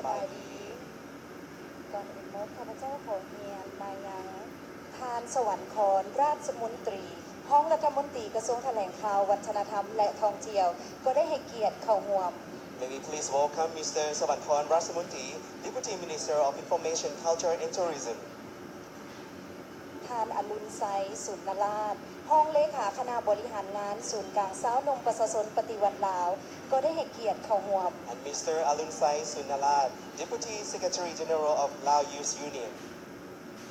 ສະບາຍດີ. ກ່ອນອື່ນໝົດ ຂ້າພະເຈົ້າຂໍຮຽນມາຍັງທ່ານ ສະຫວັນຄອນ ຣາຊມົນຕີ ຮອງລັດຖະມົນຕີກະຊວງຖະແຫຼງຂ່າວ, ວັດທະນະທຳ ແລະ ທ່ອງທ່ຽວ ກໍໄດ້ໃຫ້ກຽດເຂົ້າຮ່ວມ. May we please welcome Mister Sawanthorn Ratchamontee, Deputy Minister of Information, Culture and Tourism. ທ່ານ ອະລຸນໄຊ ສຸນນະລາດ ຮອງເລຂາຄະນະບໍລິຫານງານສູນກາງຊາວໜຸ່ມປະຊາຊົນປະຕິວັດລາວ ກໍໄດ້ໃຫ້ກຽດເຂົ້າຮ່ວມ. And Mister Alunsai Sunnarat, Deputy Secretary General of Lao Youth Union.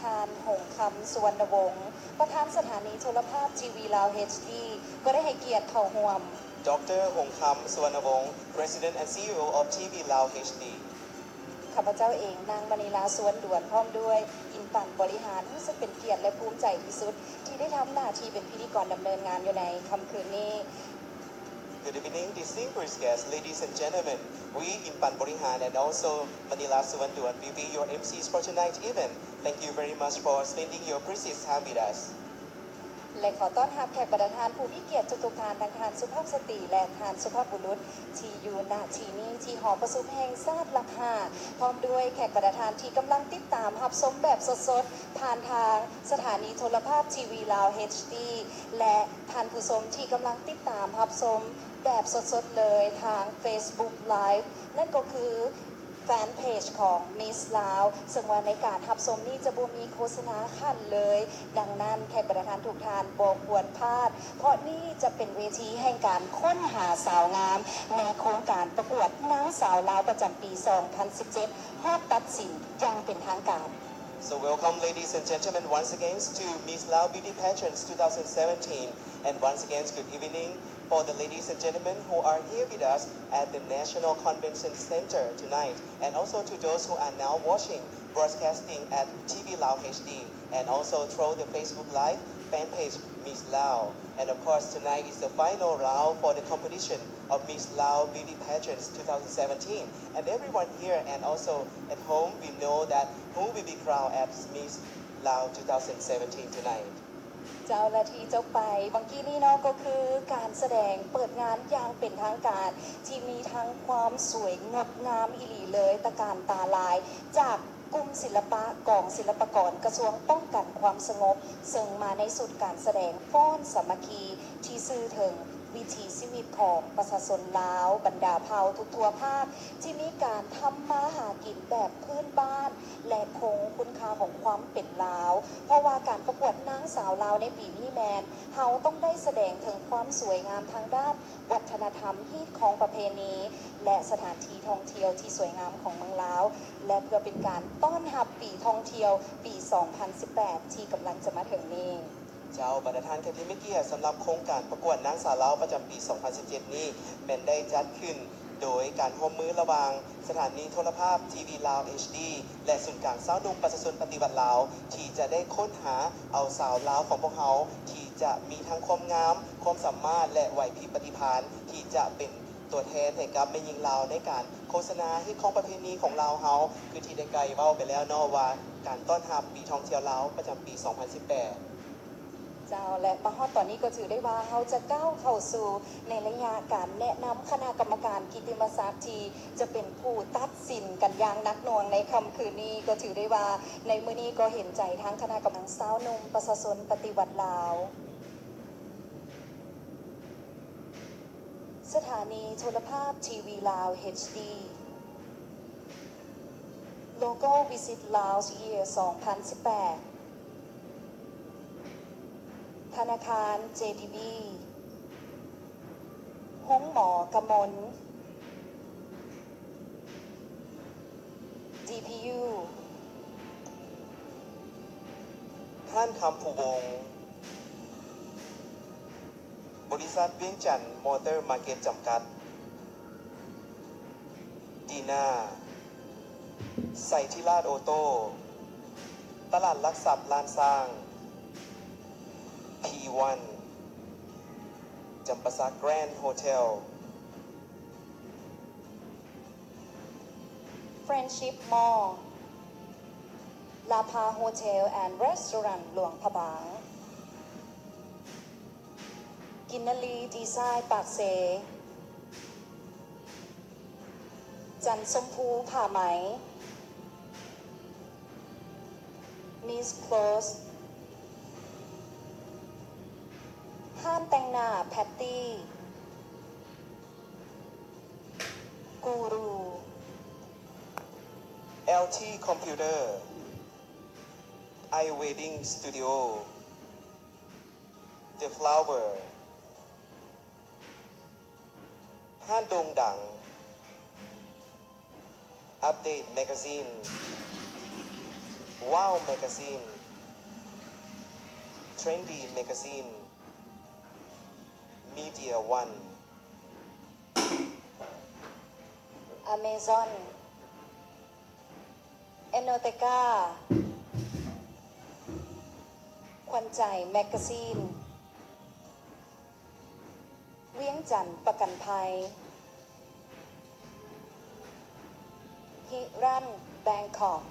ທ່ານ ຫົງຄຳ ສຸວັນນະວົງ ປະທານສະຖານີໂທລະພາບ ທີວີ ລາວ ເອດດີ ກໍໄດ້ໃຫ້ກຽດເຂົ້າຮ່ວມ. Doctor Hongkham Suwannavong, President and CEO of TV Lao HD. ຂ້າພະເຈົ້າເອງ ນາງ ມະນີລາ ສຸວັນດວນ ພ້ອມດ້ວຍ ອິນປັນ ບໍລິຫານ ຮູ້ສຶກເປັນກຽດ ແລະ ພູມໃຈທີ່ສຸດ ທີ່ໄດ້ທຳໜ້າທີ່ເປັນພິທີກອນດຳເນີນງານຢູ່ໃນຄ່ຳຄືນນີ້. Good evening, distinguished guests, ladies and gentlemen. We, Inpan Borihan, and also Manila Suwanduan will be your M Cs for tonight's event. Thank you very much for spending your precious time with us. ແລະ ຂໍຕ້ອນຮັບແຂກບັນດາທ່ານຜູ້ມີກຽດທຸກໆທ່ານ, ທັງທ່ານສຸພາບສະຕີ ແລະ ທ່ານສຸພາບບຸລຸດ ທີ່ຢູ່ ນະ ທີ່ນີ້ ທີ່ຫໍປະຊຸມແຫ່ງຊາດຫຼັກຫ້າ ພ້ອມດ້ວຍແຂກບັນດາທ່ານທີ່ກຳລັງຕິດຕາມຮັບຊົມແບບສົດໆ ຜ່ານທາງສະຖານີໂທລະພາບ ທີວີ ລາວ ເອດດີ ແລະ ທ່ານຜູ້ຊົມທີ່ກຳລັງຕິດຕາມຮັບຊົມແບບສົດໆເລີຍທາງ Facebook Live ນັ້ນກໍຄື ແຟນເພຈຂອງ Miss Lao ເຊິ່ງວ່າໃນການຮັບຊົມນີ້ຈະບໍ່ມີໂຄສະນາຂັ້ນເລີຍ. ດັ່ງນັ້ນ ແຂກບັນດາທ່ານທຸກທ່ານບໍ່ຄວນພາດ, ເພາະນີ້ຈະເປັນເວທີແຫ່ງການຄົ້ນຫາສາວງາມ ໃນໂຄງການປະກວດນາງສາວລາວປະຈຳປີສອງພັນສິບເຈັດ ຮອບຕັດສິນຢ່າງເປັນທາງການ. So welcome, ladies and gentlemen, once again to Miss Lao Beauty Pageants two thousand seventeen. And once again, good evening for the ladies and gentlemen who are here with us at the National Convention Center tonight, and also to those who are now watching broadcasting at TV Lao HD, and also through the Facebook Live fan page Miss Lao. And of course, tonight is the final round for the competition of Miss Lao Beauty Pageants two thousand seventeen. And everyone here and also at home, we know that who will be crowned as Miss Lao two thousand seventeen tonight. ເຈົ້າ ແລະ ທີ່ຈົບໄປຫວ່າງກີ້ນີ້ເນາະ ກໍຄືການສະແດງເປີດງານຢ່າງເປັນທາງການ ທີ່ມີທັງຄວາມສວຍງົດງາມອີ່ຫຼີເລີຍ ຕະການຕາຫຼາຍ ຈາກກຸ່ມສິລະປະ ກອງສິລະປາກອນ ກະຊວງປ້ອງກັນຄວາມສະຫງົບ ເຊິ່ງມາໃນຊຸດການສະແດງຟ້ອນສາມັກຄີ ທີ່ສື່ເຖິງວິຖີຊີວິດຂອງປະຊາຊົນລາວ ບັນດາເຜົ່າທຸກທົ່ວພາກ ທີ່ມີການທຳມາຫາກິນແບບພື້ນບ້ານ ແລະ ຄົງຄຸນຄ່າຂອງຄວາມເປັນລາວ, ເພາະວ່າການປະກວດນາງສາວລາວໃນປີນີ້ແມ່ນ ເຮົາຕ້ອງໄດ້ສະແດງເຖິງຄວາມສວຍງາມທາງດ້ານວັດທະນະທຳ, ຮີດຄອງປະເພນີ ແລະ ສະຖານທີ່ທ່ອງທ່ຽວທີ່ສວຍງາມຂອງເມືອງລາວ ແລະ ເພື່ອເປັນການຕ້ອນຮັບປີທ່ອງທ່ຽວປີສອງພັນສິບແປດ ທີ່ກຳລັງຈະມາເຖິງນີ້. ເຈົ້າ ບັນດາທ່ານແຂກທີ່ມີກຽດ, ສຳລັບໂຄງການປະກວດນາງສາວລາວປະຈຳປີສອງພັນສິບເຈັດນີ້ ແມ່ນໄດ້ຈັດຂຶ້ນໂດຍການຮ່ວມມືລະຫວ່າງສະຖານີໂທລະພາບ ທີວີ ລາວ ເອດດີ ແລະ ສູນກາງຊາວໜຸ່ມປະຊາຊົນປະຕິວັດລາວ ທີ່ຈະໄດ້ຄົ້ນຫາເອົາສາວລາວຂອງພວກເຮົາ ທີ່ຈະມີທັງຄວາມງາມ, ຄວາມສາມາດ ແລະ ໄຫວພິບປະຕິພານ ທີ່ຈະເປັນຕົວແທນໃຫ້ກັບແມ່ຍິງລາວໃນການໂຄສະນາຮີດຄອງປະເພນີຂອງລາວເຮົາ ຄືທີ່ໄດ້ໄກເວົ້າໄປແລ້ວເນາະ ວ່າການຕ້ອນຮັບປີທ່ອງທ່ຽວລາວປະຈຳປີສອງພັນສິບແປດ. ເຈົ້າ ແລະ ມາຮອດຕອນນີ້ກໍຖືໄດ້ວ່າເຮົາຈະກ້າວເຂົ້າສູ່ໃນໄລຍະການແນະນຳຄະນະກຳມະການກິດຕິມະສັກທີ່ຈະເປັນຜູ້ຕັດສິນກັນຢ່າງໜັກໜ່ວງໃນຄ່ຳຄືນນີ້. ກໍຖືໄດ້ວ່າໃນມື້ນີ້ກໍເຫັນໃຈທາງຄະນະກຳມະການຊາວໜຸ່ມປະຊາຊົນປະຕິວັດລາວ. ສະຖານີໂທລະພາບ ທີວີ ລາວ ເອດດີ ໂລໂກ້ ວິຊິດ ລາວ ເຢຍ ສອງພັນສິບແປດ ທະນາຄານ ເຈດີບີ ໂຮງໝໍກະມົນ ດີພີຢູ ຮ້ານຄຳພູວົງ ບໍລິສັດວຽງຈັນມໍເຕີມາເກັດຈຳກັດ, ດີນາ, ໄຊທິລາດໂອໂຕ້, ຕະຫຼາດຫຼັກຊັບລ້ານຊ້າງ, ພີວັນ, ຈຳປາສັກແກຣນໂຮເທວ, ເຟຣນຊິບມໍ, ລາພາໂຮເທວແອນເຣສໂຕຣານຫຼວງພະບາງ, ກິນນະລີດີໄຊນ໌ປາກເຊ, ຈັນຊົມພູຜ້າໄໝ Miss Clothes ຮ້ານແຕ່ງໜ້າ Patty Guru LT Computer I Wedding Studio The Flower ຮ້ານໂດ່ງດັງ Update Magazine Wow Magazine Trendy Magazine Media One Amazon Enoteca ຂວັນໃຈ Magazine ວຽງຈັນປະກັນໄພ Hiran Bangkok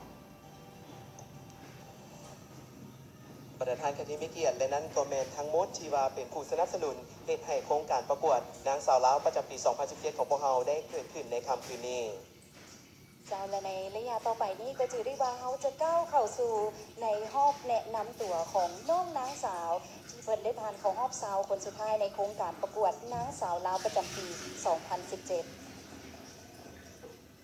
ບັນດາທ່ານຄະນະມີກຽດ ແລະ ນັ້ນກໍແມ່ນທັງໝົດທີ່ວ່າເປັນຜູ້ສະໜັບສະໜູນເຮັດໃຫ້ໂຄງການປະກວດນາງສາວລາວປະຈຳປີສອງພັນສິບເຈັດຂອງພວກເຮົາໄດ້ເກີດຂຶ້ນໃນຄ່ຳຄືນນີ້. ເຈົ້າ ແລະ ໃນໄລຍະຕໍ່ໄປນີ້ກໍຖືໄດ້ວ່າເຮົາຈະກ້າວເຂົ້າສູ່ໃນຮອບແນະນຳຕົວຂອງນ້ອງນາງສາວ ທີ່ເພິ່ນໄດ້ຜ່ານເຂົ້າຮອບຊາວຄົນສຸດທ້າຍໃນໂຄງການປະກວດນາງສາວລາວປະຈຳປີສອງພັນສິບເຈັດ.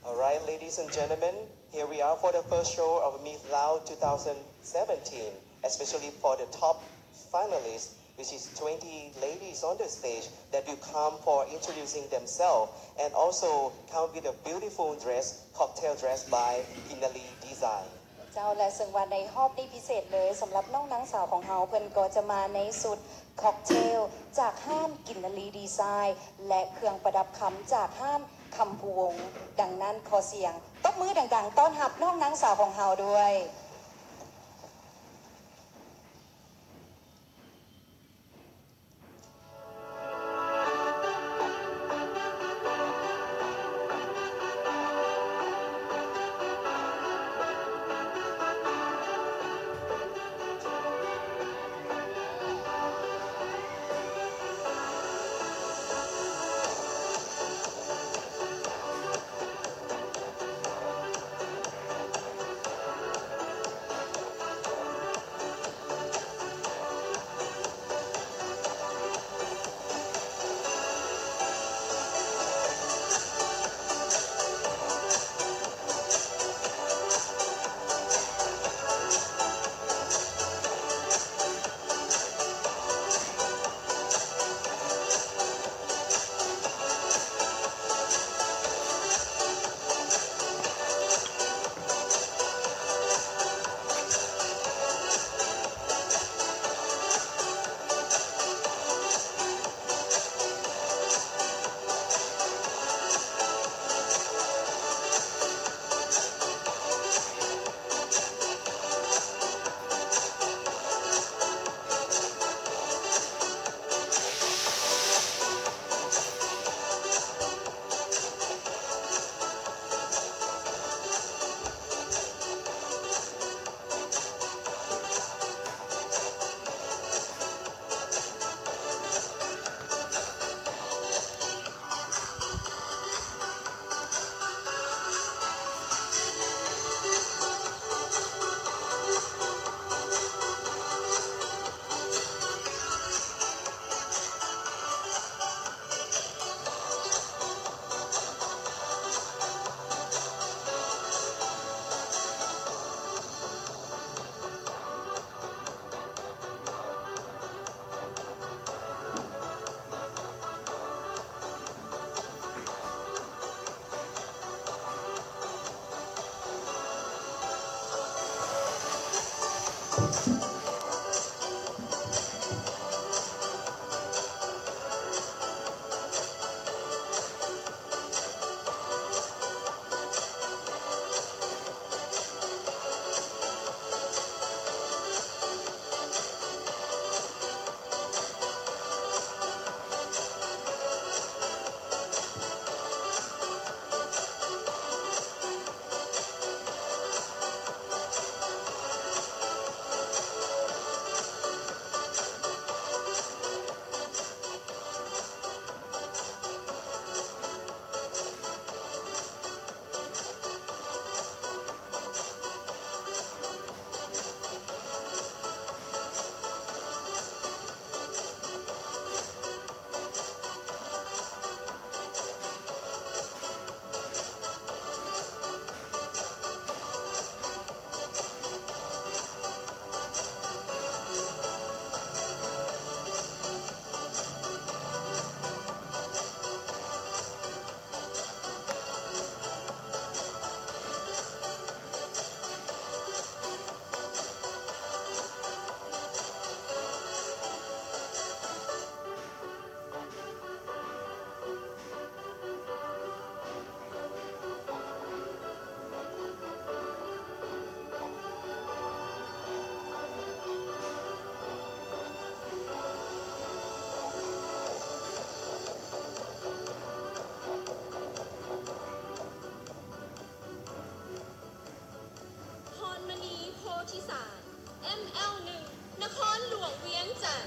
Alright, ladies and gentlemen, here we are for the first show of Miss Lao two thousand seventeen, especially for the top finalists, which is twenty ladies on the stage that will come for introducing themselves and also come with a beautiful dress, cocktail dress by Kinali Design. ເຈົ້າ ແລະ ເຊິ່ງວ່າໃນຮອບນີ້ພິເສດເລີຍ ສຳລັບນ້ອງນາງສາວຂອງເຮົາ ເພິ່ນກໍຈະມາໃນຊຸດ cocktail ຈາກຮ້ານ Kinali Design ແລະ ເຄື່ອງປະດັບຄຳຈາກຮ້ານຄຳພູວົງ. ດັ່ງນັ້ນ ຂໍສຽງຕົບມືດັງໆ ຕ້ອນຮັບນ້ອງນາງສາວຂອງເຮົາດ້ວຍ. ເອັມແອວໜຶ່ງ ນະຄອນຫຼວງວຽງຈັນ